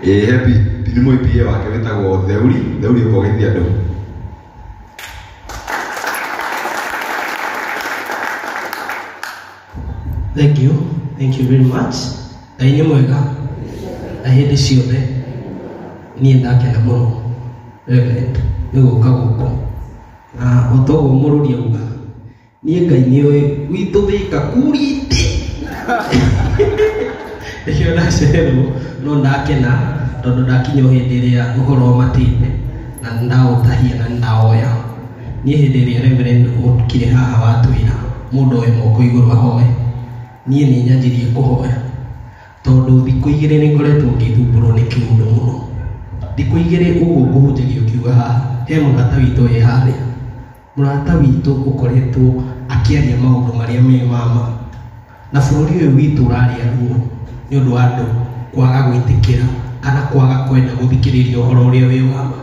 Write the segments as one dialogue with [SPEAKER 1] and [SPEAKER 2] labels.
[SPEAKER 1] Ĩĩ he nĩ mũĩ PA wake wĩtagwo Theuri. Theuri ũka ũgeithie andũ.
[SPEAKER 2] Thank you. Thank you very much. Ngai nĩ mwega na hĩndĩ ciothe. Niĩ ndakena mũno Reverend nĩ gũka gũkũ, na o ta ũguo mũrũri auga, niĩ Ngai nĩoĩ gwitũ Thĩka kurĩte nĩkĩo ndacererwo, no ndakena tondũ ndakinya o hĩndĩ ĩrĩa ũhoro ũmatĩte na nĩndaũtahia na nĩndawoya. Niĩ hĩndĩ ĩrĩa Reverend ũkire haha watwĩra mũndũ oe moko igũrũ ahoe, niĩ nĩ nyanjirie kũhoya tondũ thikũ igĩrĩ nĩ ngoretwo ngĩthumbũrwo nĩ kĩũndũ mũno. Thikũ igĩrĩ ũguo ngũhunjagia ũkiuga haha, he mũrata witũ wĩ harĩa, mũrata witũ ũkoretwo akĩaria maũndũ marĩa me mama, na bũrũri ũyũ witũ ũrarĩa ruo nĩ ũndũ wa andũ kwaga gwĩtĩkĩra kana kwaga kwenda gũthikĩrĩria ũhoro ũrĩa wĩ wa ma.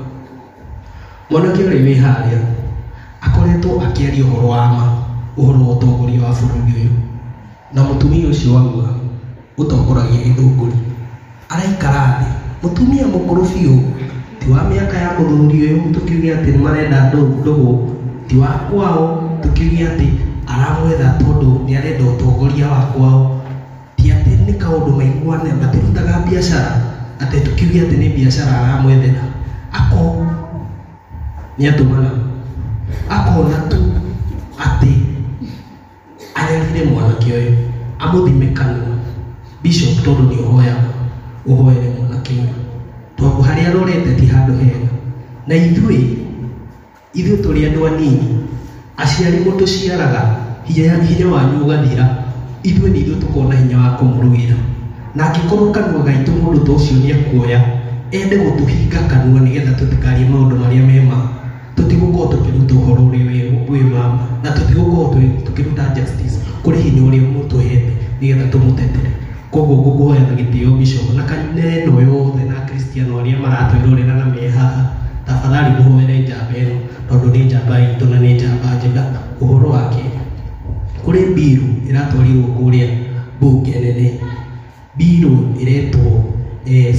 [SPEAKER 2] Mwanake ũrĩa wĩ harĩa akoretwo akĩaria ũhoro wa ma, ũhoro wa ũtongoria wa bũrũri ũyũ, na mũtumia ũcio wauga ũtongoragia Gĩthũngũri araikara thĩ, mũtumia mũkũrũ biũ, ti wa mĩaka ya mũthuri ũyũ tũkiuge atĩ nĩ marenda ndũgũ, ti wa kwao tũkiuge atĩ aramwetha tondũ nĩ arenda ũtongoria wa kwao, ti atĩ nĩ kaũndũ maiguane, matirutaga biacara atĩ tũkiuge atĩ nĩ biacara aramwethera. Ako nĩ atũmana akona tu atĩ anyarire mwanake ũyũ, amũthime kanua. Bishop, tondũ nĩ ũhoyaga, ũhoere mwanake ũyũ tondũ harĩa arorete ti handũ hega. Na ithuĩ tũrĩ andũ anini, aciari mũtũciaraga, hinya wanyu ũgathira, ithuĩ nĩ ithuĩ tũkoragwo na hinya wa kũmũrũĩra. Na angĩkorwo kanua gaitũ mũndũ ta ũcio nĩ ekuoya ende gũtũhinga kanua nĩgetha tũtikarie maũndũ marĩa me ma, tũtigũkorwo tũkĩruta ũhoro ũrĩa wĩ wa ma, na tũtigũkorwo tũkĩruta justice kũrĩ hinya ũrĩa mũtũhete nĩgetha tũmũtetere. Koguo ngũkũhoya na gĩtĩo Bishop, na kanitha ĩno yothe na Akristiano arĩa maratwĩrorera na me haha, tafadhali mũhoere njamba ĩno tondũ nĩ njamba itũ na nĩ njamba njega. Ũhoro wake kũrĩ mbiru ĩratwarirwo kũrĩa mbunge nene, mbiru ĩretwo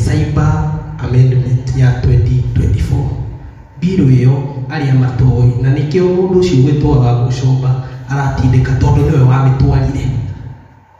[SPEAKER 2] Cyber Amendment ya 2024. Mbiru ĩyo arĩa matoĩ, na nĩkĩo mũndũ ũcio ũgwĩtwo Wagũcomba aratindĩka tondũ nĩwe wamĩtwarire.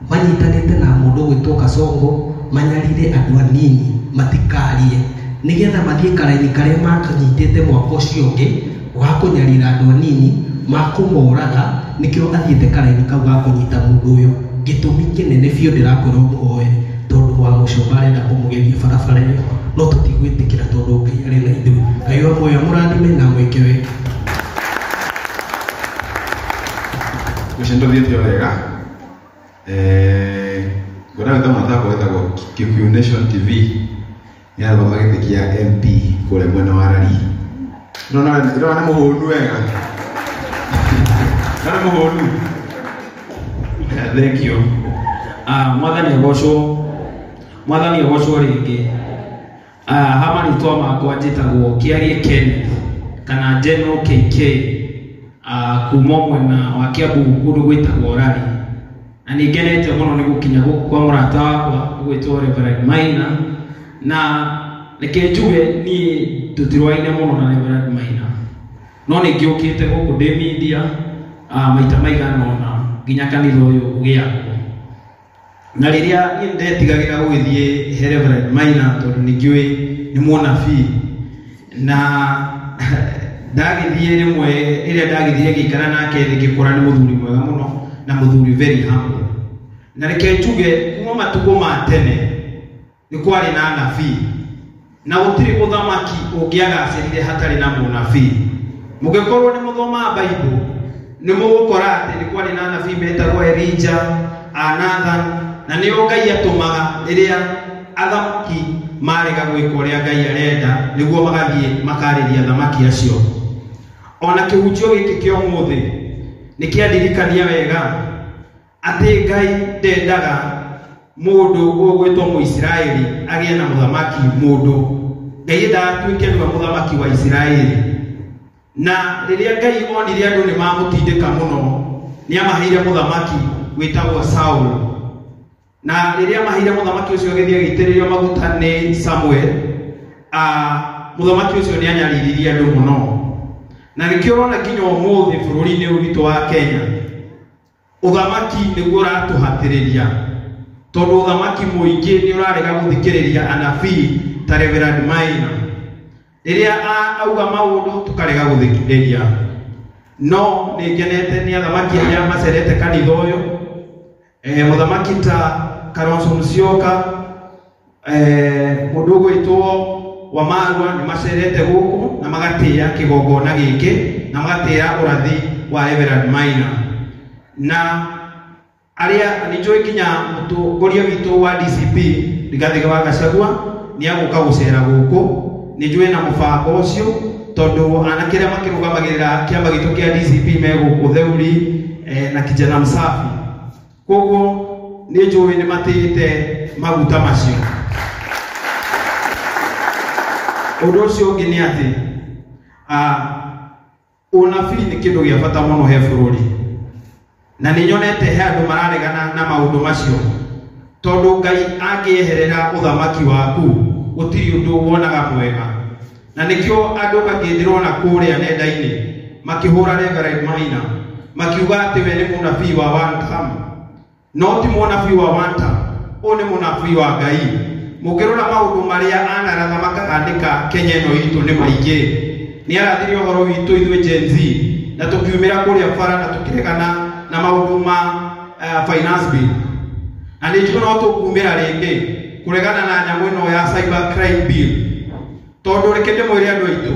[SPEAKER 2] Manyitanĩte na mũndũ ũgwĩtwo Kasongo, manyarire andũ anini matikarie nĩgetha mathiĩ karaini karĩa makanyitĩte mwaka ũcio ũngĩ wa kũnyarira andũ anini makũmoraga, nĩkĩo athiĩte karaini kau ga kũnyita mũndũ ũyũ. Gĩtũmi kĩnene biũ ndĩrakwĩra ũmũhoere tondũ wa Mũcomba arenda kũmũgeria barabara ĩyo, no tũtigwĩtĩkĩra tondũ Ngai arĩ na ithuĩ. Ngai wa muoyo amũrathime na amwĩke wega.
[SPEAKER 1] Ũcio nĩtũthiĩte o wega. Ngwenda gwĩta mũrata wakwa wĩtagwo Kikuyu Nation TV, nĩarũgama gĩtĩ kĩa MP kũrĩa mwena wa Rari. Ndĩrona nĩ mũhũnu wega. Ndĩrona nĩ mũhũnu.
[SPEAKER 3] Thank you. Mwathani agocwo. Mwathani agocwo rĩngĩ. Ha marĩtwa makwa njĩtagwo Kĩarie Kenneth kana General KK, kuma mwena wa Kiambu kũndũ gwĩtagwo Rari. Na nĩ ngenete mũno nĩ gũkinya gũkũ kwa mũrata wakwa ũgwĩtwo Reverend Maina, na reke njuge niĩ tũtirwaine mũno na Reverend Maina, no nĩ ngĩũkĩte gũkũ ndĩ media, maita maigana ũna nginya kanitha ũyũ ũgĩakwo. Na rĩrĩa niĩ ndetigagĩra gũgĩthiĩ he Reverend Maina tondũ nĩ ngĩũĩ nĩ mũnabii, na ndagĩthiĩ rĩmwe rĩrĩa ndagĩthire ngĩikara nake thĩ ngĩkora nĩ mũthuri mwega mũno na mũthuri very humble. Na reke njuge kuma matukũ ma tene nĩ kwarĩ na anabii, na gũtirĩ ũthamaki ũngĩagacĩrire hatarĩ na mũnabii. Mũngĩkorwo nĩ mũthomaga Bible nĩ mũgũkora atĩ nĩ kwarĩ na anabii metagwo Elijah, Nathan, na nĩo Ngai atũmaga rĩrĩa athamaki marega gwĩka ũrĩa Ngai arenda nĩguo magathiĩ makarĩria athamaki acio. Ona kĩhunjio gĩkĩ kĩa ũmũthĩ nĩ kĩandirikania wega atĩ Ngai ndendaga mũndũ ũgwĩtwo Mũisiraeli agĩe na mũthamaki mũndũ. Ngai endaga atuĩke nĩwe mũthamaki wa Isiraeli. Na rĩrĩa Ngai onire andũ nĩ mamũtindĩka mũno, nĩ amaheire mũthamaki wĩtagwo Saul. Na rĩrĩa maheire mũthamaki ũcio agĩthiĩ agĩitĩrĩrio maguta nĩ Samuel, mũthamaki ũcio nĩ anyariririe andũ mũno. Na nĩkĩo ũrona nginya ũmũthĩ bũrũri-inĩ ũyũ witũ wa Kenya, ũthamaki nĩguo ũratũhatĩrĩria, tondũ ũthamaki mũingĩ nĩ ũrarega gũthikĩrĩria anabii ta Reverend Maina. Rĩrĩa auga maũndũ tũkarega gũthikĩrĩria. No nĩ ngenete nĩ athamaki arĩa macerete kanitha ũyũ, mũthamaki ta Kalonzo Musyoka, mũndũ ũgwĩtwo Wamarwa nĩ macerete gũkũ na magatĩĩa kĩgongona gĩkĩ na magatĩĩa ũrathi wa Reverend Maina. Na arĩa nĩ njũĩ nginya mũtongoria witũ wa DCP Rigathĩ wa Gachagua nĩ agũka gũcera gũkũ, nĩ njũĩ na mũbango ũcio tondũ anake arĩa makĩrũgamagĩrĩra kĩama gitũ kĩa DCP me gũkũ Theuri na Kijana Msafi. Koguo nĩ njũĩ nĩ matĩĩte maguta macio. Ũndũ ũcio ũngĩ nĩ atĩ ũnabii nĩ kĩndũ gĩa bata mũno he bũrũri, na nĩ nyonete he andũ mararegana na maũndũ macio, tondũ Ngai angĩeherera ũthamaki waku gũtirĩ ũndũ wonaga mwega. Na nĩkĩo andũ angĩ ndĩrona kũrĩa nenda-inĩ makĩhũra Reverend Maina makiuga atĩ we nĩ mũnabii wa one term. No ti mũnabii wa one term, ũyũ nĩ mũnabii wa Ngai. Mũngĩrora maũndũ marĩa anaratha makahandĩka Kenya ĩno itũ nĩ maingĩ. Nĩ arathire ũhoro witũ ithuĩ Gen Z, na tũkiumĩra kũrĩa bara na tũkĩregana na maũndũ ma finance bill. Na nĩ njũĩ no tũkumĩra rĩngĩ kũregana na nyamũ ĩno ya cyber crime bill, tondũ reke ndĩmwĩre andũ aitũ,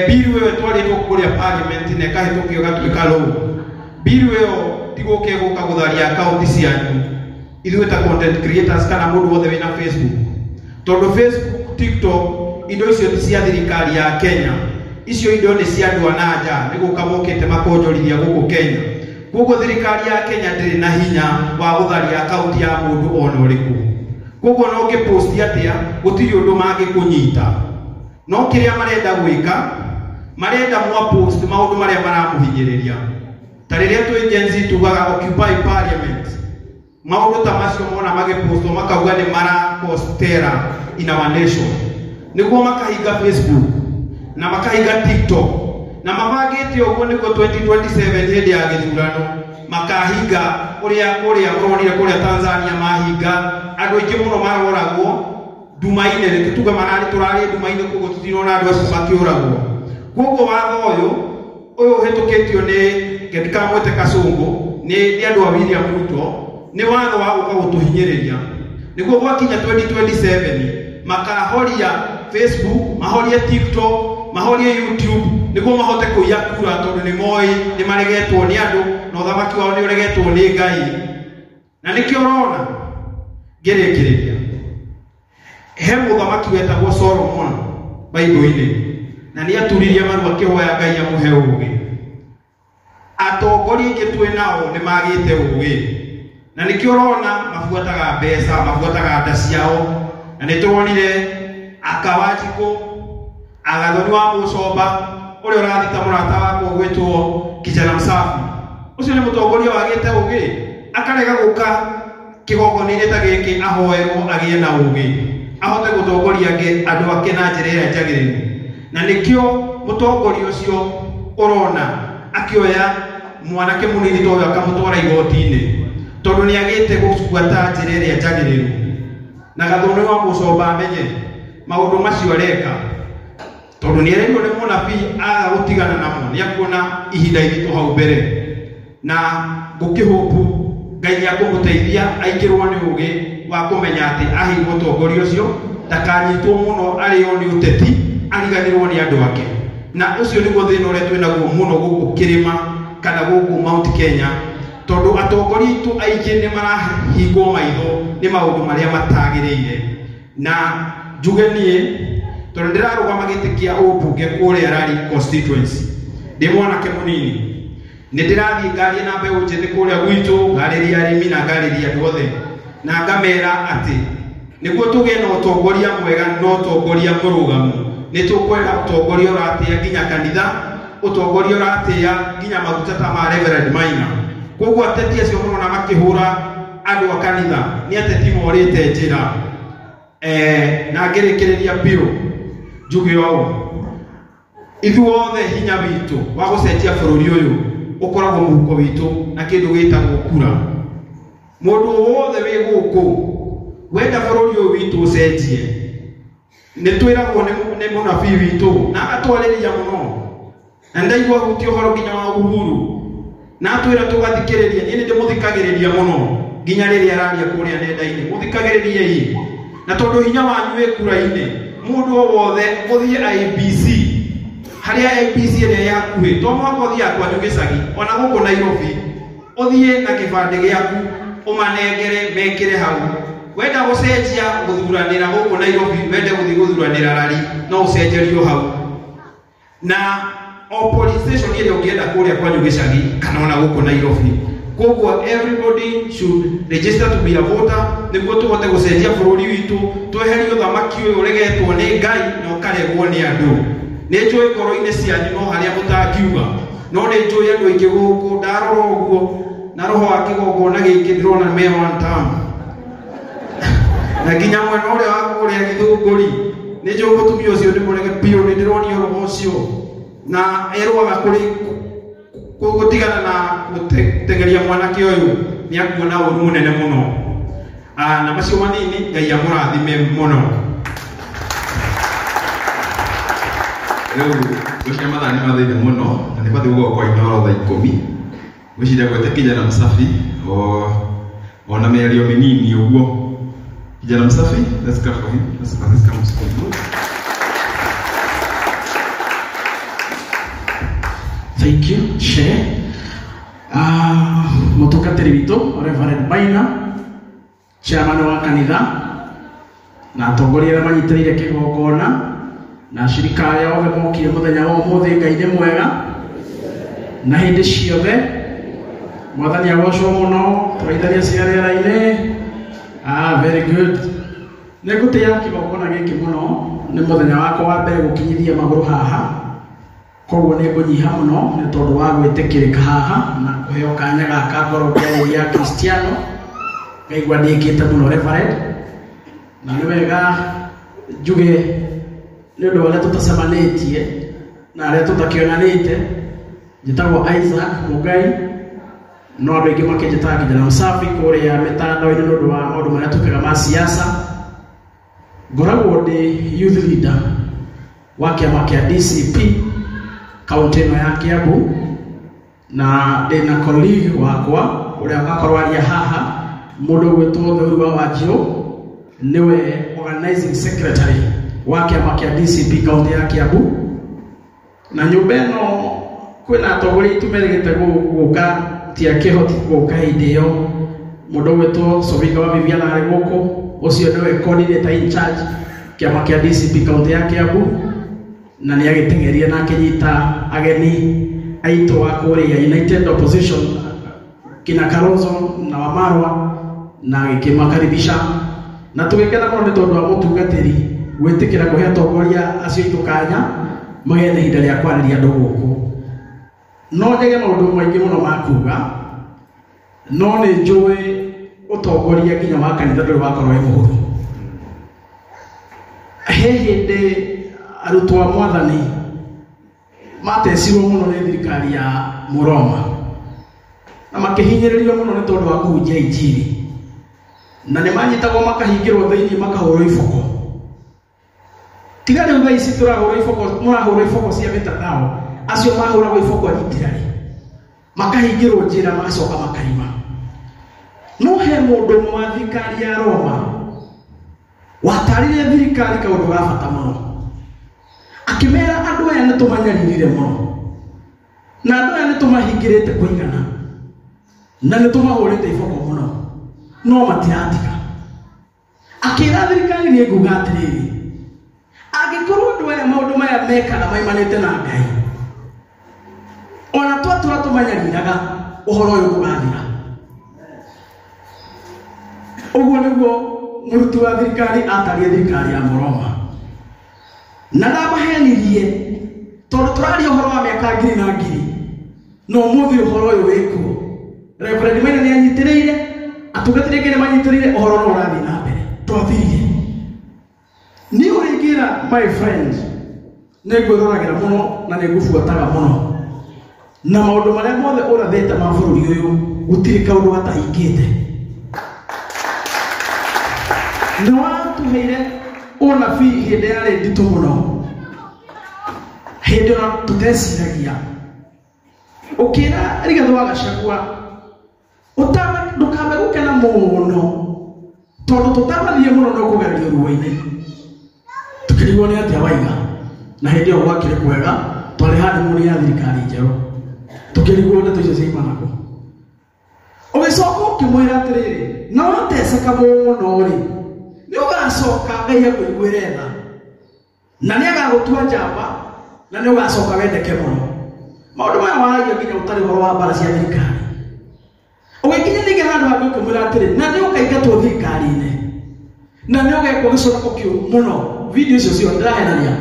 [SPEAKER 3] bill ĩyo ĩtwarĩtwo kũrĩa parliament na ĩkahĩtũkio ĩgatuĩka law. Bill ĩyo ti gũka ĩgũka gũtharia akaunti cianyu ithuĩ ta content creators kana mũndũ wothe wĩna Facebook, tondũ Facebook, TikTok, indo icio ti cia thirikari ya Kenya, icio indo nĩ cia andũ a na nja, nĩ gũka mokĩte makonjorithia gũkũ Kenya. Koguo thirikari ya Kenya ndĩrĩ na hinya wa gũtharia akaunti ya mũndũ ona ũrĩkũ. Koguo no ũngĩposti atĩa gũtirĩ ũndũ mangĩkũnyita. No kĩrĩa marenda gwĩka, marenda mwa post maũndũ marĩa maramũhinyĩrĩria. Ta rĩrĩa twĩ Gen Z tugaga Occupy Parliament, maũndũ ta macio mona magĩpostwo makauga nĩ mara cause terror in our nation, nĩguo makahinga Facebook na makahinga TikTok, na mabangĩte ũguo nĩguo 2027 hĩndĩ ya gĩthurano makahinga ũrĩa ũronire kũrĩa Tanzania mahinga andũ aingĩ mũno maroragwo nduma-inĩ. Reke tuge mararĩ tũrarĩ nduma-inĩ, koguo tũtirona andũ acio makĩũragwo. Koguo watho ũyũ ũhĩtũkĩtio nĩ ndikamwĩte Kasongo, nĩ andũ a William Ruto, nĩ watho wa gũka gũtũhinyĩrĩria. Nĩguo gwakinya 2027 makahoria Facebook, mahorie TikTok, mahorie YouTube, nĩguo mahote kũiya kura, tondũ nĩ moĩ nĩ maregetwo nĩ andũ na ũthamaki wao nĩ ũregetwo nĩ Ngai. Na nĩkĩo ũrona ngĩrĩkĩrĩria, he mũthamaki wetagwo Solomon Baibũ-inĩ, na nĩ aturirie maru akĩhoya Ngai amũhe ũũgĩ. Atongoria aingĩ twĩ nao nĩ magĩte ũũgĩ, na nĩkĩo ũrona mabuataga mbeca, mabuataga nda ciao. Na nĩ tũronire Akawanjikũ, Agathoni wa Mũcomba, ũrĩa ũrathita mũrata wakwa ũgwĩtwo Kijana Msafi, ũcio nĩ mũtongoria wagĩte ũũgĩ, akarega gũka kĩgongona-inĩ ta gĩkĩ ahoerwo agĩe na ũũgĩ, ahote gũtongoria andũ ake na njĩra ĩrĩa njagĩrĩru. Na nĩkĩo mũtongoria ũcio ũrona akĩoya mwanake mũnini ta ũyũ akamũtwara igoti-inĩ, tondũ nĩ agĩte gũbuata njĩra ĩrĩa njagĩrĩru. Na Gathoni wa Mũcomba amenye maũndũ macio areka, tondũ nĩ ereirwo nĩ mũnabii aga gũtigana namo, nĩ akuona ihinda iritũ hau mbere. Na ngũkĩhũpu Ngai nĩ akũmũteithia aikĩrwo nĩ ũũgĩ wa kũmenya atĩ aheirwo ũtongoria ũcio ndakanyitwo mũno arĩo nĩ ũteti, ariganĩrwo nĩ andũ ake. Na ũcio nĩguo thĩna ũrĩa twĩnaguo mũno gũkũ kĩrĩma kana gũkũ Mount Kenya, tondũ atongoria aitũ aingĩ nĩ marahingwo maitho nĩ maũndũ marĩa matagĩrĩire. Na njuge niĩ tondũ ndĩrarũgama gĩtĩ kĩa ũmbunge kũrĩa Rari constituency, ndĩ mwanake mũnini, nĩ ndĩrathiĩ ngarie na mbeũ njĩthĩ kũrĩa gwitũ, ngarĩria arĩmi na ngarĩria andũ othe, na ngamera atĩ nĩguo tũgĩe na ũtongoria mwega na ũtongoria mũrũgamu, nĩ tũkwenda ũtongoria ũratĩĩa nginya kanitha, ũtongoria ũratĩĩa nginya maguta ta ma Reverend Maina. Koguo ateti acio mũrona makĩhũra Andũ a kanitha nĩ ateti morĩte njĩra. Na ngĩrĩkĩrĩria biũ njuge ũũ, ithuothe hinya witũ wa gũcenjia bũrũri ũyũ ũkoragwo mũhuko witũ na kĩndũ gĩtagwo kura. Mũndũ wothe wĩ gũkũ wenda bũrũri ũyũ witũ ũcenjie, nĩ twĩragwo nĩ mũnabii witũ na agatwarĩria mũno, na ndaigua hutia ũhoro nginya wa Uhuru na atwĩra tũgathikĩrĩria. Niĩ nĩ ndĩmũthikagĩrĩria mũno nginya rĩrĩa araria kũrĩa nenda-inĩ, mũthikagĩrĩriei. Na tondũ hinya wanyu wĩ kura-inĩ, mũndũ o wothe ũthiĩ IEBC, harĩa IEBC ĩrĩa ĩ hakuhĩ, to mũhaka ũthiaga kwanyu gĩcagi, ona gũkũ Nairobi, ũthiĩ na kĩbandĩ gĩaku ũmanengere mekĩre hau. Wenda gũcenjia gũthuranĩra gũkũ Nairobi, wende gũthiĩ gũthuranĩra Rari, no ũcenjerio hau. Na o police station ĩrĩa ũngĩenda kũrĩa kwanyu gĩcagi kana ona gũkũ Nairobi. Koguo everybody should register to be a voter nĩguo tũhote gũcenjia bũrũri witũ, tweherie ũthamaki ũyũ ũregetwo nĩ Ngai na ũkaregwo nĩ andũ. Nĩ njũĩ ngoro-inĩ cianyu no harĩa mũtangiuga, no nĩ njũĩ andũ aingĩ gũkũ ndarora ũguo na roho wa kĩgongona gĩkĩ ndĩrona me one term. Na nginya mwena ũrĩa wa kũrĩa Gĩthũngũri nĩ njũĩ mũtumia ũcio nĩ mũrege biũ, nĩ ndĩronio roho ũcio na erũaga kũrĩ gũtigana na gũteng'eria mwanake ũyũ nĩ akuona ũru mũnene mũno. Na macio manini Ngai amũrathime mũno.
[SPEAKER 1] Rĩu ngwĩciria mathaa nĩ mathire mũno na nĩ batiĩ gũkorwo kwa Inooro thaa 10. Ngwĩciria gwete kijana msafi ona mĩario mĩnini ũguo. Kijana msafi, let's clap for him. Let's come for him.
[SPEAKER 4] Thank you, Chair. Mũtungatĩri witũ Reverend Maina, chairman wa kanitha, na atongoria arĩa manyitĩrĩire kĩgongona, na ashirika arĩa othe mokire mũthenya wa ũmũthĩ. Ngai nĩ mwega na hĩndĩ ciothe. Mwathani agocwo mũno. Tũraithania cia rĩera-inĩ. Very good. Nĩ ngũtĩĩa kĩgongona gĩkĩ mũno. Nĩ mũthenya wakwa wa mbere gũkinyithia magũrũ haha, koguo nĩ ngũnyiha mũno nĩ tondũ wa gwĩtĩkĩrĩka haha na kũheo kanya gaka ngorwo ngĩarĩria Kristiano. Ngaigua ndĩkĩte mũno Reverend, na nĩ wega njuge nĩ ũndũ wa arĩa tũtacemanĩtie na arĩa tũtakĩonanĩte. Njĩtagwo Isaac Mũngai, no andũ aingĩ makĩnjĩtaga Kijana Msafi kũrĩa mĩtandao-inĩ nĩ ũndũ wa maũndũ marĩa twĩkaga ma siasa. Ngoragwo ndĩ youth leader wa kĩama kĩa DCP kaunti ĩno ya Kiambu, na ndĩna colleague wakwa ũrĩa ũgakorwo aria haha, mũndũ ũgwĩtwo Theuri wa Wanjiũ, nĩwe organizing secretary wa kĩama kĩa DCP kaunti ya Kiambu. Na nyũmba ĩno kwĩna atongoria aitũ merĩgĩte gũka, tiakĩhoti gũka hĩndĩ ĩyo. Mũndũ ũgwĩtwo Sovinga wa Viviana arĩ gũkũ, ũcio nĩwe coordinator in charge kĩama kĩa DCP kaunti ya Kiambu, na nĩ agĩteng'eria na akĩnyita ageni aitũ a kũrĩa United Opposition kina Kalonzo na Wamarwa, na agĩkĩmakaribisha, na tũgĩkena mũno nĩ tondũ wa mũtungatĩri gwĩtĩkĩra kũhe atongoria acio aitũ kanya magĩe na ihinda rĩa kwarĩria andũ gũkũ. No njage maũndũ maingĩ mũno ma kuga, no nĩ njũĩ ũtongoria nginya wa kanitha ndũrĩ wakorwo wĩ mũhũthũ. He hĩndĩ arutwo a mwathani matecirwo mũno nĩ thirikari ya Mũroma na makĩhinyĩrĩrio mũno nĩ tondũ wa kũhunjia injiri, na nĩ manyitagwo makahingĩrwo thĩinĩ makahũrwo iboko. Tiga rĩu thaa ici tũrahũrwo iboko, mũrahũrwo iboko cia mĩtandao, acio mahũragwo iboko literally, makahingĩrwo njĩra magacoka makaima. No he mũndũ ũmwe wa thirikari ya Roma watarire thirikari kaũndũ ga bata mũno, akĩmera andũ aya nĩ tũmanyaririre mũno, na andũ aya nĩ tũmahingĩrĩte kũigana, na nĩ tũmahũrĩte iboko mũno, no matiratiga. Akĩra thirikari, nĩ nguga atĩrĩrĩ, angĩkorwo andũ aya maũndũ maya mekaga maimanĩte na Ngai, ona twatũra tũmanyariraga, ũhoro ũyũ ndũgathira. Ũguo nĩguo mũruti wa thirikari atarie thirikari ya Mũroma. Na ndamahenirie tondũ tũraria ũhoro wa mĩaka ngiri na ngiri, no ũmũthĩ ũhoro ũyũ wĩkuo. Reverend Maina nĩ anyitĩrĩire Atungatĩri angĩ nĩ manyitĩrĩire ũhoro no ũrathiĩ na mbere. Twathire. Niĩ ũrĩngĩra my friend, nĩ ngwĩroragĩra mũno na nĩ ngũbuataga mũno. Na maũndũ marĩa mothe ũrathĩte ma bũrũri ũyũ gũtirĩ kaũndũ gatahingĩte. Nĩ watũheire ũnabii hĩndĩ yarĩ nditũ mũno, hĩndĩ ona tũteciragia. Ũkĩra Rigathĩ wa Gachagua ndũkambe gũkena mũno tondũ tũtanathiĩ mũno no kũgererio ruo-inĩ. Tũkĩrigwo nĩ atĩa waiga, na hĩndĩ ĩyo gwakĩrĩ kwega, twarĩ honeymoon ya thirikari njerũ. Tũkĩrigwo ndeto icio ciaimana kũ. Ũgĩcoka ũkĩmwĩra atĩrĩrĩ, na wateceka mũno rĩ, nĩ ũgacoka Ngai akũiguĩre tha, na nĩ agagũtua njamba, na nĩ ũgacoka wendeke mũno. Maũndũ maya waragia nginya ũtarĩ ũhoro wa mbara cia thirikari. Ũgĩkinya ningĩ handũ hangĩ ũkĩmwĩra atĩrĩ, na nĩ ũkaingatwo thirikari-inĩ, na nĩ ũgekwo gĩconoko kĩũru mũno. Video icio ciothe ndĩrahenania,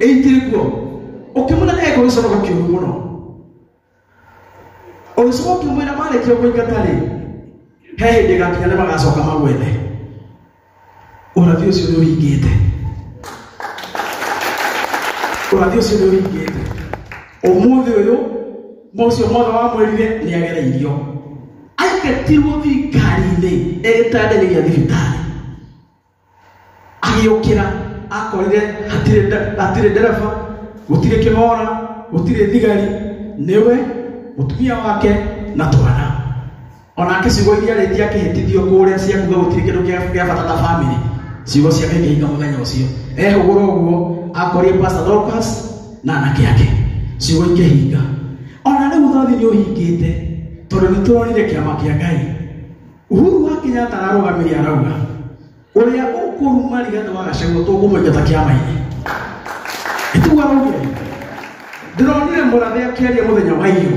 [SPEAKER 4] ĩitirĩ kuo. Ũkĩmwĩra nĩ agekwo gĩconoko kĩũru mũno. Ũgĩcoka ũkĩmwĩra marĩkia kũingata rĩ, he hĩndĩ ĩgakinya nĩ magacoka magwethe. Ũrathi ũcio nĩ ũhingĩte. Ũrathi ũcio nĩ ũhingĩte. Ũmũthĩ ũyũ, mũcio mothe wamwĩrire nĩ agereirio. Aingatirwo thirikari-inĩ e gĩtanda-inĩ gĩa thibitarĩ. Agĩũkĩra, akorire hatirĩ ndereba, gũtirĩ kĩng'ora, gũtirĩ thigari, nĩwe, mũtumia wake na twana. Onake ciugo iria arĩtie akĩhĩtithio kũrĩa cia kuga gũtirĩ kĩndũ kĩa bata ta family, ciugo ciake ikĩhinga mũthenya ũcio. Ehũgũra ũguo, akorire Pastor Dorcas na anake ake, ciugo ikĩhinga. Ona rĩu ũrathi nĩ ũhingĩte, tondũ nĩ tũronire kĩama kĩa Ngai. Uhuru wa Kenyatta ararũgamĩria arauga, ũrĩa ũkũruma Rigathĩ wa Gachagua tũkũmũingata kĩama-inĩ. Nĩtiguo araugire. Ndĩronire mũrathi akĩaria mũthenya wa iyo,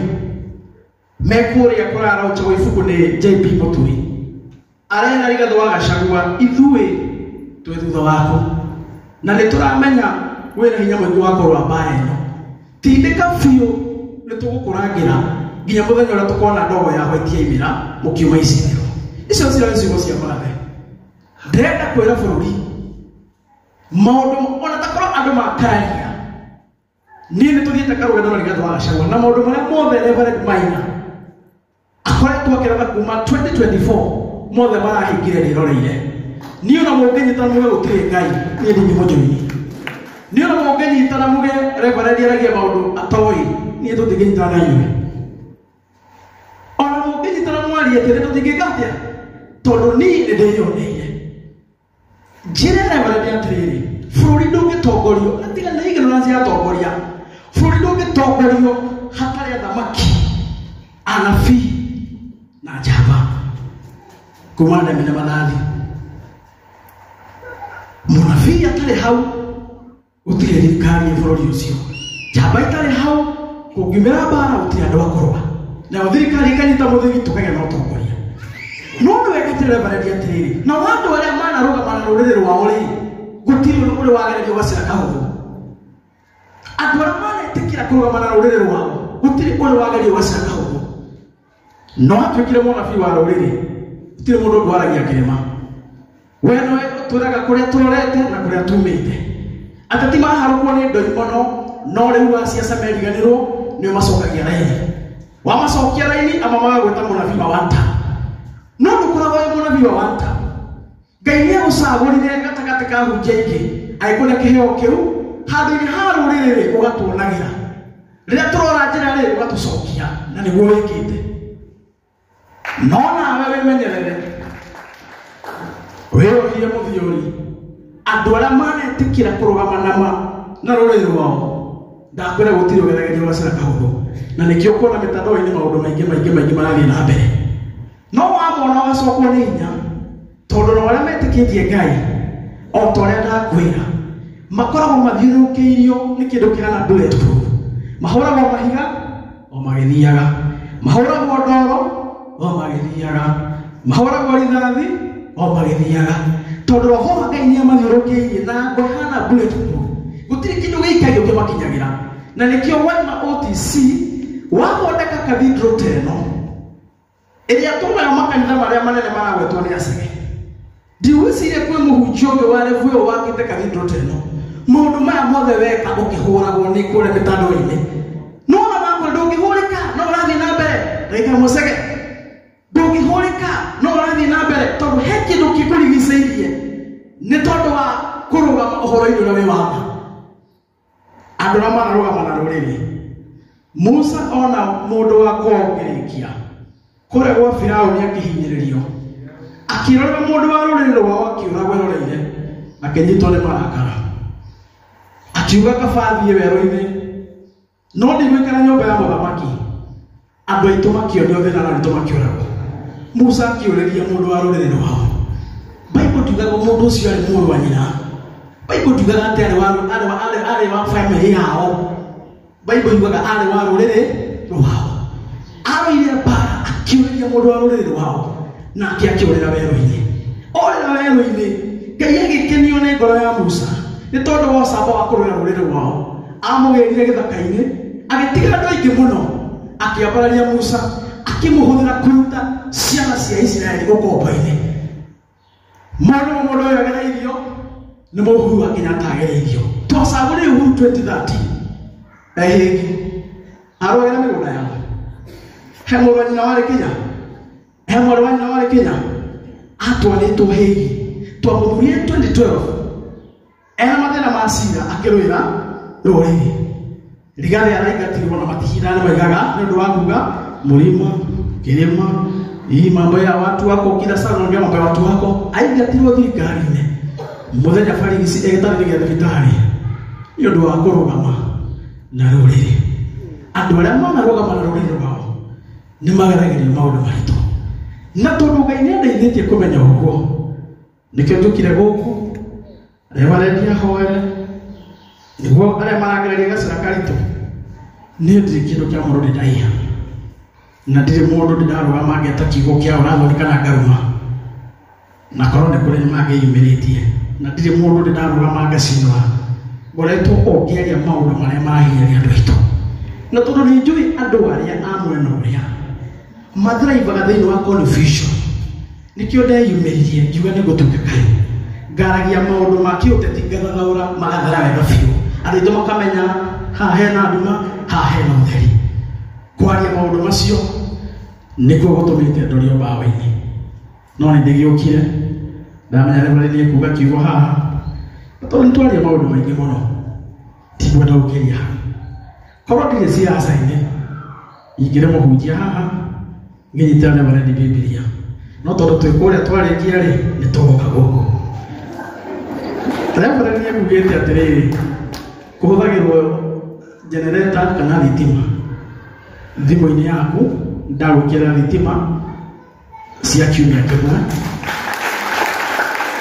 [SPEAKER 4] mekũrĩa kũraraũnjwo ibuku nĩ JP Mũtui. Arera Rigathĩ wa Gachagua, ithuĩ twĩ thutha waku, na nĩ tũramenya wĩna hinya mũingĩ wa kũrũa mbara ĩno. Tindĩka biũ nĩ tũgũkũrangĩra nginya mũthenya ũrĩa tũkona ndogo ya white yaimĩra mũkiuma icigĩro. Icio cirarĩ ciugo cia mũrathe. Ndĩrenda kwĩra bũrũri maũndũ ona takorwo andũ makararia, niĩ nĩ tũthiĩte karũgendo na Rigathĩ wa Gachagua, na maũndũ marĩa mothe Reverend Maina akoretwo akĩratha kuma 2024 mothe marahingire rĩroreire. Niĩ ona mũngĩnyitana muge gũtirĩ Ngai, niĩ ndingĩmũjoini. Niĩ ona mũngĩnyitana muge Reverend aragia maũndũ atoĩ, niĩ tũtingĩnyitana na inyuĩ. Ona mũngĩnyitana mwarie atĩrĩ, tũtingĩka atĩa, tondũ niĩ nĩ ndĩyoneire. Njĩre Reverend atĩrĩrĩ, bũrũri ndũngĩtongorio, na tiga nĩ ignorance ya atongoria, bũrũri ndũngĩtongorio hatarĩ athamaki, anabii na njamba. Kuma ndemi na mathathi. Mũnabii atarĩ hau, gũtirĩ thirikari ya bũrũri ũcio. Njamba itarĩ hau, kũngiumĩra mbara gũtirĩ andũ a kũrũa. Nayo thirikari ĩkanyita mũthĩgi tũkagĩa na ũtongoria. No nĩ wega atĩrĩ Reverend atĩrĩrĩ, nao andũ arĩa manarũgama na rũrĩrĩ rwao rĩ, gũtirĩ ũrĩ wagererio gacĩra kahũthũ. Andũ arĩa manetĩkĩra kũrũgama na rũrĩrĩ rwao, gũtirĩ ũrĩ wagerio gacĩra kahũthũ. No atuĩkire mũnabii wa rũrĩrĩ, gũtirĩ mũndũ ũngĩ waragia kĩrĩma. We nĩwe ũtwĩraga kũrĩa tũrorete na kũrĩa tumĩte. Ateti maharũkwo nĩ ndoimono, no rĩu wa ciaca meriganĩrwo, nĩo macokagia raini. Wamacokia raini, ama magagwĩta mũnabii wa wanta. No ndũkoragwo wĩ mũnabii wa wanta. Ngai nĩ agũcagũrire gatagatĩ ka hunjia ingĩ, agĩkũhe kĩheo kĩu, handũ-inĩ ha rũrĩrĩ rĩ, ũgatuonagĩra. Rĩrĩa tũrora njĩra rĩ, ũgatũcokia, na nĩguo wĩkĩte. No nawe wĩmenyerere, wĩyũrie mũthiori, andũ arĩa manetĩkĩra kũrũgama na ma na rũrĩrĩ rwao, ndakwĩra gũtirĩ ũgeragerio gacĩra kahũthũ. Na nĩkĩo ũkuona mĩtandao-inĩ maũndũ maingĩ maingĩ maingĩ marathiĩ na mbere. No wamona ũgacokwo nĩ hinya, tondũ nao arĩa metĩkĩtie Ngai, o ta ũrĩa ndakwĩra, makoragwo mathiũrũrũkĩirio nĩ kĩndũ kĩhana bulletproof. Mahũragwo mahiga o magĩthiaga, mahũragwo ndoro o magĩthiaga, mahũragwo rithathi o magĩthiaga, tondũ roho wa Ngai nĩ amathiũrũrũkĩirie na ngo ĩhana bulletproof. Gũtirĩ kĩndũ gĩikagio kĩmakinyagĩra. Na nĩkĩo waima OTC wathondeka cathedral ta ĩno, Ĩrĩa tũmaga makanitha marĩa manene maragwetwo nĩ acege. Ndiwĩcirie kwĩ mũhunjia ũngĩ wa level ĩyo wakĩte cathedral ta ĩno. Maũndũ maya mothe weka ũkĩhũragwo nĩ kũrĩa mĩtandao-inĩ. No ona makwa ndũngĩhũrĩka no ũrathiĩ na mbere. Ndagĩka Mũcege. Ndũngĩhũrĩka no ũrathiĩ na mbere tondũ he kĩndũ kĩkũrigicĩirie nĩ tondũ wa kũrũgama ũhoro-inĩ ũrĩa wĩ wa ma. Andũ arĩa mararũgama na rũrĩrĩ. Musa ona mũndũ wa kwao ũngĩrĩkia kũrĩa gwa Firaũni akĩhinyĩrĩrio akĩrora mũndũ wa rũrĩrĩ rwao akĩũragwo eroreire akĩnyitwo nĩ marakara akiuga kaba athiĩ werũ-inĩ no ndigũikara nyũmba ya mũthamaki andũ aitũ makĩonio thĩna na aitũ makĩũragwo. Musa akĩũrĩria mũndũ wa rũrĩrĩ rwao. Bible ndiugaga mũndũ ũcio arĩ mũrũ wa nyina. Bible ndiugaga atĩ arĩ wa family yao. Bible yugaga arĩ wa rũrĩrĩ rwao. Arũire mbara akĩũrĩria mũndũ wa rũrĩrĩ rwao nake akĩũrĩra werũ-inĩ. Orĩra werũ-inĩ Ngai agĩkenio nĩ ngoro ya Musa nĩ tondũ wa ũcamba wa kũrũĩra rũrĩrĩ rwao. Amũgĩrire gĩthaka-inĩ agĩtiga andũ aingĩ mũno akĩambararia Musa akĩmũhũthĩra kũruta ciana cia Isiraeli ũkombo-inĩ. Maũndũ ma mũndũ ũyũ agereirio nĩ Uhuru wa Kenyatta agereirio. Twacagũrire Uhuru 2013 ehĩngi arũagĩra mĩgũnda yao. He mũrũ wa nyina warĩ Kenya, he mwarĩ wa nyina warĩ Kenya atwarĩtwo hĩngi. Twamũthurire 2012 ena mathĩna ma cira akĩrũĩra rũrĩrĩ. Rigathĩ araingatirwo na matihindane maigaga nĩ ũndũ wa kuga mũrima kĩrĩma hii mambo ya watu wako kila sana unaongea mambo ya watu wako. Aingatirwo thirikari-inĩ mũthenya barigici egĩtarĩ gĩa thibitarĩ nĩ ũndũ wa kũrũgama na rũrĩrĩ. Andũ arĩa manarũgama na rũrĩrĩ rwao nĩ mageragĩrio maũndũ maritũ na tondũ Ngai nĩ andeithĩtie kũmenya ũguo nĩkĩo njũkire gũkũ Reverend ahoere nĩguo arĩa maragereria gacĩra karitũ. Niĩ ndirĩ kĩndũ kĩa mũndũ ndĩndaiya na ndirĩ mũndũ ndĩndarũgama ngeta kiugo kĩa ũrathoni kana ngaruma na korwo nĩ kũrĩ nĩmangĩyumĩrĩtie na ndirĩ mũndũ ndĩndarũgama ngacinũra ngoretwo o ngĩaria maũndũ marĩa marahinyĩrĩria andũ aitũ na tondũ nĩ njũĩ andũ arĩa a mwena ũrĩa mathraivaga thĩinĩ wa confusion nĩkĩo ndeyumĩririe ngiuga nĩ ngũtuĩka kayũ ngaragia maũndũ ma kĩũteti ngathathaũra magathera wega biũ andũ aitũ makamenya haha hena nduma haha hena ũtheri. Kwaria maũndũ macio nĩkuo gũtũmĩte ndorio mbaũ-inĩ no nĩ ndĩgĩũkire ndamenya Reverend nĩ ekuga kiugo haha na tondũ nĩtwaria maũndũ maingĩ mũno tigwenda gũkĩria hau. Korwo ndirĩ siasa-inĩ ingĩrĩ mũhunjia haha ngĩnyitĩra Reverend Bibilia no tondũ twĩ kũrĩa twarĩkia rĩ nĩ tũgoka gũkũ. Reverend nĩ ekugĩte atĩrĩrĩ kũhũthagĩrwo generator kana thitima thimũ-inĩ yaku ndagũkĩra thitima cia kiumia kĩmwe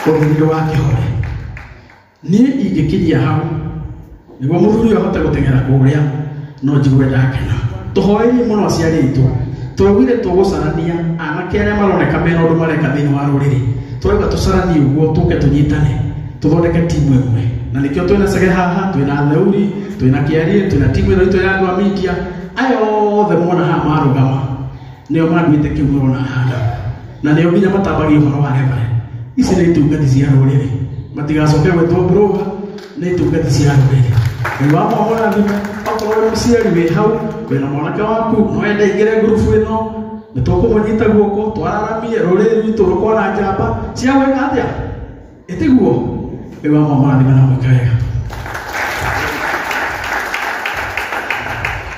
[SPEAKER 4] ũthuri ndũgakĩhore. Niĩ ingĩkinyia hau nĩguo mũthuri ũyũ ahote gũteng'era kũrĩa no njigue ndakena. Tũhoerie mũno aciari aitũ tũraugire tũgũcarania anake arĩa maroneka mena ũndũ mareka thĩinĩ wa rũrĩrĩ tũrauga tũcaranie ũguo tũke tũnyitane tũthondeke timu ĩmwe na nĩkĩo twĩna Cege haha twĩna Theuri twĩna Kĩarie twĩna timu ĩno itũ ya andũ a media aya othe mona haha marũgama nĩo manduĩte kĩu mũrona haha na nĩo nginya matambagia ũhoro wa Reverend. Ici nĩ itungati cia rũrĩrĩ matigacoke gwĩtwo broga nĩ itungati cia rũrĩrĩ. Ngai wa mũrathime okorwo wĩ mũciari wĩ hau wĩna mwanake waku no ende aingĩre ngurubu ĩno nĩ tũkũmũnyita guoko twararamie rũrĩrĩ rwitũ rũkona njamba cia gwĩka atĩa ĩtiguo. Ngai wa mũrathime na mwĩke wega.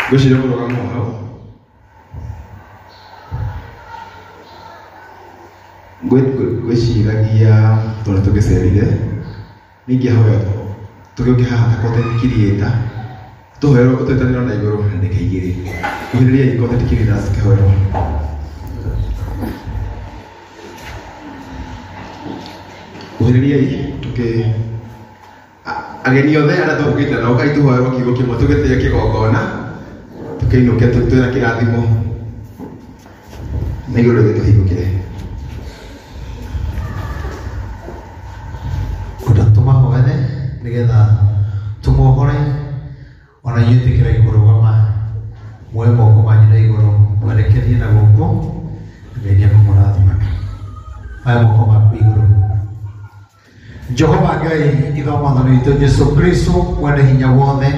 [SPEAKER 1] Ngwĩciria kũrũgama hau ngwĩciragia tondũ tũgĩcerire nĩingĩahoya tũgĩũke haha ta content creator tũhoerwo tũĩtanĩro na igũrũ na ndagĩka igĩrĩ. Kuhĩrĩriai content creators kĩhoerwo. Kuhĩrĩriai tũkĩ ageni othe arĩa tũkĩte nao kai tũhoerwo kiugo kĩmwe tũgĩtĩe kĩgongona tũkĩinũke twĩna kĩrathimo na igũrũ rĩothe tũhingũkĩre.
[SPEAKER 5] Kwenda tũmahoere nĩgetha tũmohore ona inyuĩ ĩtĩkĩrai kũrũgama muoe moko manyu na igũrũ mwerekerie na gũkũ Ngai nĩekũmũrathima. Aya moko maku igũrũ. Jehova Ngai ithe wa mwathani witũ Jesu Kristo mwene hinya wothe,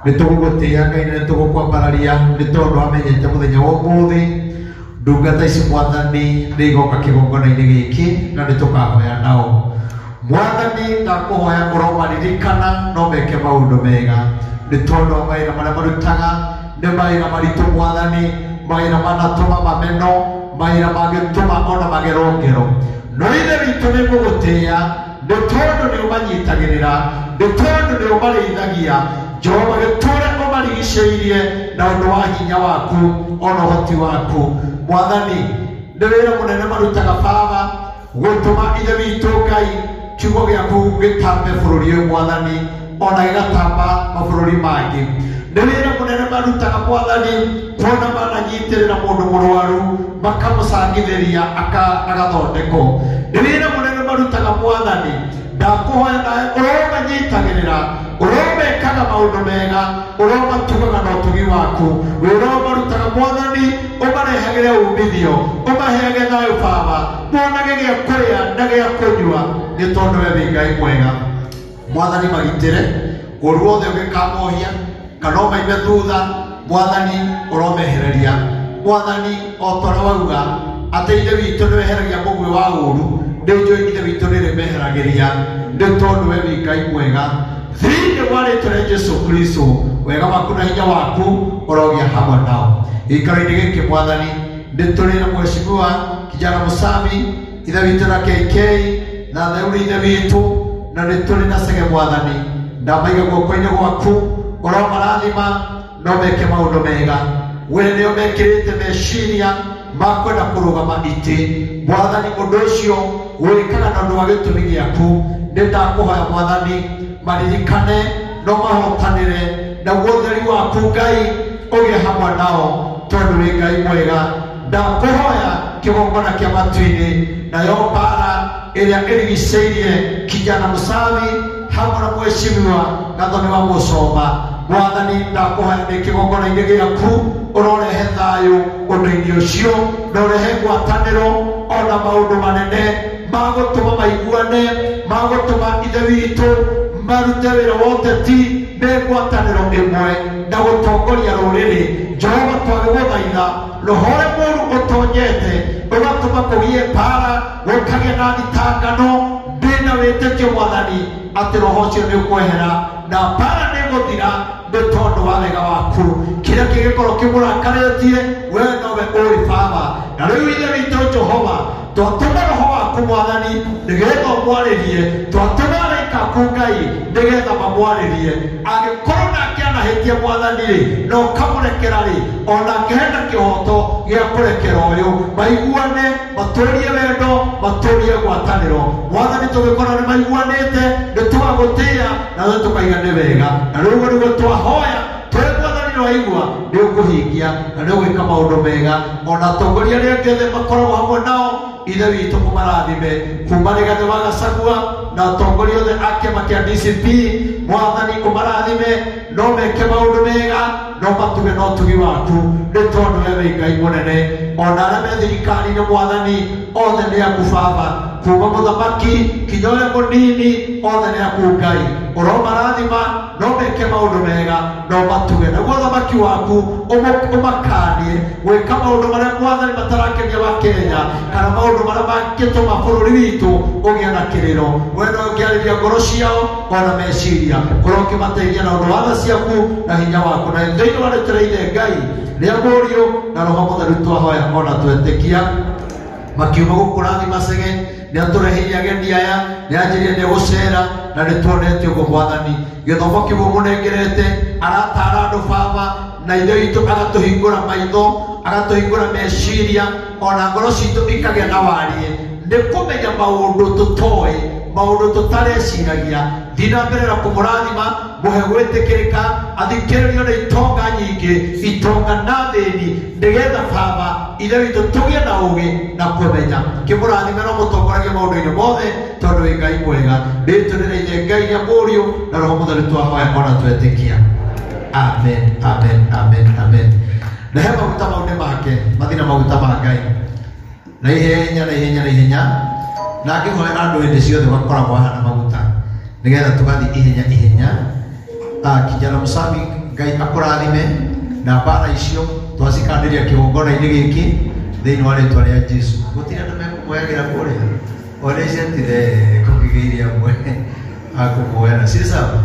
[SPEAKER 5] nĩtũgũgũtĩĩa Ngai na nĩtũgũkwambararia nĩ tondũ wamenyete mũthenya wa ũmũthĩ ndungata ici mwathani nĩ igoka kĩgongona-inĩ gĩkĩ na nĩtũkahoya nao. Mwathani ndakũhoya ũromaririkana no meke maũndũ mega nĩ tondũ wa mawĩra marĩa marutaga nĩ mawĩra maritũ mwathani, mawĩra manatũma mameno, mawĩra mangĩtũma ona magerwo ngero. No ithe witũ nĩ ngũgũtĩĩa nĩ tondũ nĩ ũmanyitagĩrĩra, nĩ tondũ nĩ ũmarĩithagia. Jehova gĩtũre ũmarigicĩirie na ũndũ wa hinya waku ona ũhoti waku. Mwathani nĩ wĩra mũnene marutaga baba gũtũma ithe witũ Ngai kiugo gĩaku gĩtambe bũrũri ũyũ mwathani ona gĩgatamba mabũrũri mangĩ. Nĩ wĩra mũnene marutaga mwathani kuona mananyitĩrĩra mũndũ mũrwaru makamũcangithĩria agathondekwo. Nĩ wĩra mũnene marutaga mwathani, ndakũhoya nawe ũromanyitagĩrĩra, ũromekaga maũndũ mega, ũromatugaga na ũtugi waku. Wĩra ũyũ marutaga mwathani ũmarehagĩre umithio, ũmaheage thayũ baba, monage gĩa kũrĩa na gĩa kũnyua nĩ tondũ we wĩ Ngai mwega. Mwathani magitĩre ũru wothe ũngĩkamohia kana ũmaime thutha, mwathani ũromehereria. Mwathani o ta ũrĩa wauga atĩ ithe witũ nĩweheragia mũguĩ wa ũru, nĩ njũĩ ithe witũ nĩrĩmeheragĩria nĩ tondũ we wĩ Ngai mwega. Thĩinĩ wa rĩtwa rĩa Jesu Kristo wega waku na hinya waku ũrogĩa hamwe nao. Gĩikaro-inĩ gĩkĩ mwathani nĩ tũrĩ na mheshimiwa kijana Musami ithe witũ na KK na Theuri ithe witũ na nĩ tũrĩ na Cege mwathani, ndamaiga guoko-inĩ gwaku ũromarathima no meke maũndũ mega. We nĩo mekĩrĩte meciria ma kwenda kũrũgama itĩ mwathani, ũndũ ũcio wĩkaga na ũndũ wa gĩtũmi gĩaku. Nĩ ndakũhoya mwathani maririkane no mahotanĩre naguo ũtheri waku Ngai ũgĩe hamwe nao tondũ wĩ Ngai mwega. Ndakũhoya kĩgongona kĩa matu-inĩ nayo mbara ĩrĩa ĩrigicĩirie kijana Musami hamwe na mheshimiwa Gathoni wa Mũcomba, mwathani ndakũhoya nĩ kĩgongona-inĩ gĩaku ũrorehe thayũ ũndũ-inĩ ũcio na ũrehe ngwatanĩro ona maũndũ manene magũtũma maiguane, magũtũma ithe witũ marute wĩra wa ũteti me ngwatanĩro ĩmwe na gũtongoria rũrĩrĩ. Jehova twagĩgũthaitha roho ũrĩa mũũru ũtonyete ũgatũma kũgĩe mbara, gũkagĩa na thitangano, ndĩna wĩtĩkio mwathani atĩ roho ũcio nĩ ũkwehera na mbara nĩ ĩgũthira nĩ tondũ wa wega waku. Kĩrĩa kĩngĩkorwo kĩmũrakarĩtie we nowe ũĩ baba. Na rĩu ithe witũ Jehova twatũma roho waku mwathani nĩgetha ũmwarĩrie, twatũma araika aku Ngai nĩgetha mamwarĩrie. Angĩkorwo nake anahĩtia mwathani-rĩ na ũkamũrekera-rĩ, onake hena kĩhoto gĩa kũrekera ũyũ. Maiguane, matũrie wendo, matũrie ngwatanĩro. Mwathani tũgĩkorwo nĩ maiguanĩte nĩ tũgagũtĩĩa na nĩ tũkaiga nĩ wega. Na rĩu ũguo nĩguo twahoya twĩ mwathani nĩwaigua nĩ ũkũhingia na nĩ ũgwĩka maũndũ mega. Ona atongoria arĩa angĩ othe makoragwo hamwe nao ithe witũ ũmarathime kuma Rigathĩ wa Gachagua na atongoria othe a kĩama kĩa DCP, mwathani ũmarathime no meke maũndũ mega no matuge na ũtugi waku nĩ tondũ we wĩ Ngai mũnene. Ona arĩa me thirikari-inĩ mwathani othe nĩ aku baba, kuma mũthamaki kinya ũrĩa mũnini othe nĩ aku Ngai. Ũromarathima no meke maũndũ mega no matuge naguo ũthamaki waku ũmakanie gwĩka maũndũ marĩa mwathani matarakenia wa Kenya kana maũndũ marĩa mangĩtũma bũrũri witũ ũgĩe na kĩrĩro. We no ũngĩarĩria ngoro ciao ona meciria, ũrokĩmateithia na ũndũ wa tha ciaku na hinya waku na thĩinĩ wa rĩtwa rĩa ithe Ngai rĩa Mũriũ na Roho Mũtheru twahoya ona twetĩkia. Makiuma gũkũrathima Cege nĩ atũreheire ageni aya, nĩ anjĩrire nĩ gũcera na nĩ tuonete ũguo mwathani. Gĩthomo kĩu ũmũnengerete aratara andũ baba na ithe witũ agatũhingũra maitho, agatũhingũra meciria ona ngoro citũ ikagĩa na wariĩ nĩ kũmenya maũndũ tũtoĩ, maũndũ tũtareciragia. Thiĩ na mbere na kũmũrathima, mũhe gwĩtĩkĩrĩka, athikĩrĩrio nĩ itonga nyingĩ, itonga na thĩni, nĩgetha baba ithe witũ tũgĩe na ũũgĩ na kũmenya. Kĩmũrathime no mũtongoragie maũndũ-inĩ mothe tondũ wĩ Ngai mwega. Rĩtwa nĩ rĩa ithe Ngai rĩa Mũriũ na Roho Mũtheru twahoya ona twetĩkia. Amen, amen, amen, amen. Rehe maguta mau nĩ make, mathiĩ na maguta ma Ngai. Na ihenya na ihenya na ihenya na ngĩhoera andũ hĩndĩ ciothe ũgakoragwo haha na maguta nĩgetha tũgathiĩ ihenya ihenya. Kijana Msabi, Ngai akũrathime na mbara icio twacikanĩria kĩgongona-inĩ gĩkĩ thĩinĩ wa rĩtwa rĩa Jesu. Gũtirĩ andũ mekũmuoyagĩra kũrĩa ona icetire kũngĩgĩiria amwe akũmuoyana cirĩ sawa,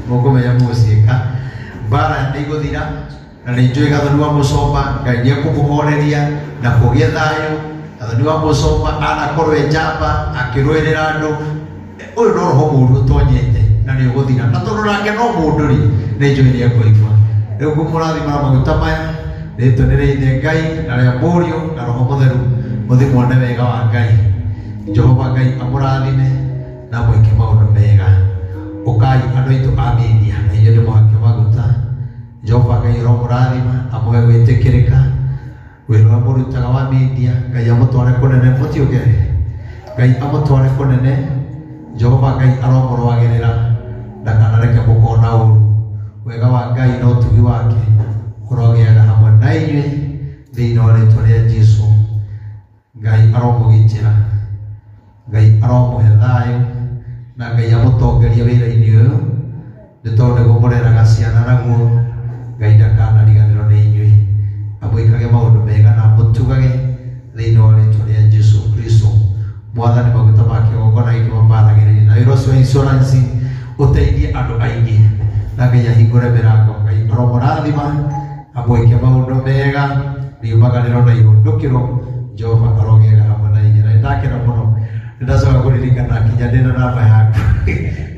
[SPEAKER 5] mũkũmenya mũgũciĩka. Mbara nĩ igũthira na nĩ njũĩ Gathoni wa Mũcomba Ngai nĩ ekũmũhoreria na kũgĩe thayũ. Gathoni wa Mũcomba anakorwo e njamba akĩrũĩrĩra andũ, ũyũ no roho mũũru ũtonyete na nĩ ũgũthira, na tondũ nake no mũndũ rĩ, nĩ njũĩ nĩ ekũigua. Rĩu ngũmũrathima na maguta maya rĩtwa nĩ rĩa Ithe Ngai na rĩa Mũriũ na Roho Mũtheru, mũthiĩ muone wega wa Ngai. Jehova Ngai amũrathime na mwĩke maũndũ mega. Ũkai andũ aitũ a media na inyuĩ ndĩmũhake maguta. Jehova Ngai aromũrathima amũhe gwĩtĩkĩrĩka wĩra ũrĩa mũrutaga wa media. Ngai amũtware kũnene, mũtiũke Ngai amũtware kũnene. Jehova Ngai aromũrũagĩrĩra ndakanareke mũkona ũru. Wega wa Ngai na ũtugi wake ũrogĩaga hamwe na inyuĩ thĩinĩ wa rĩtwa rĩa Jesu. Ngai aromũgitĩra, Ngai aromũhe thayũ na Ngai amũtongorie wĩra-inĩ ũyũ nĩ tondũ nĩguo mũreraga ciana naguo. Ngai ndakanariganĩrwo nĩ inyuĩ, amwĩkage maũndũ mega na amũtugage thĩinĩ wa rĩtwa rĩa Jesu Kristo. Mwathani maguta ma kĩgongona gĩkĩ mamaragĩrĩrie na wĩra ũcio wa insurance ũteithie andũ aingĩ na Ngai ahingũre mĩrango. Ngai aromũrathima amwĩke maũndũ mega riumagarĩro na ihũndũkĩro. Jehova arogĩaga hamwe na inyuĩ. Na nĩndakena mũno nĩndacoka kũririkana kinya ndĩna namba yaku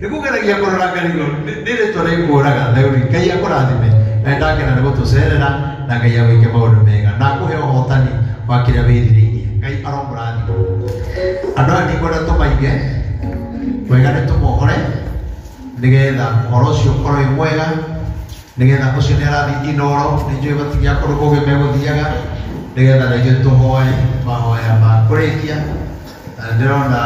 [SPEAKER 5] nĩkũgeragia kũrora ngarigwo nĩ rĩtwa rĩkũraga theuri. Ngai akũrathime na nĩndakena nĩ gũtũcerera na Ngai agwĩke maũndũ mega na akũhe ũhotani wa kĩrĩa wĩrirĩirie. Ngai aromũrathima. Andũ aya ndikwenda tũmaige wega, nĩ tũmohore nĩgetha ũhoro ũcio ũkorwo wĩ mwega, nĩgetha ũcio nĩ arathiĩ Inoro, nĩ njũĩ gũtigĩa kũndũ kũngĩ megũthiaga, nĩgetha na ithuĩ tũhoe mahoya ma kũrĩkia. Na ndĩrona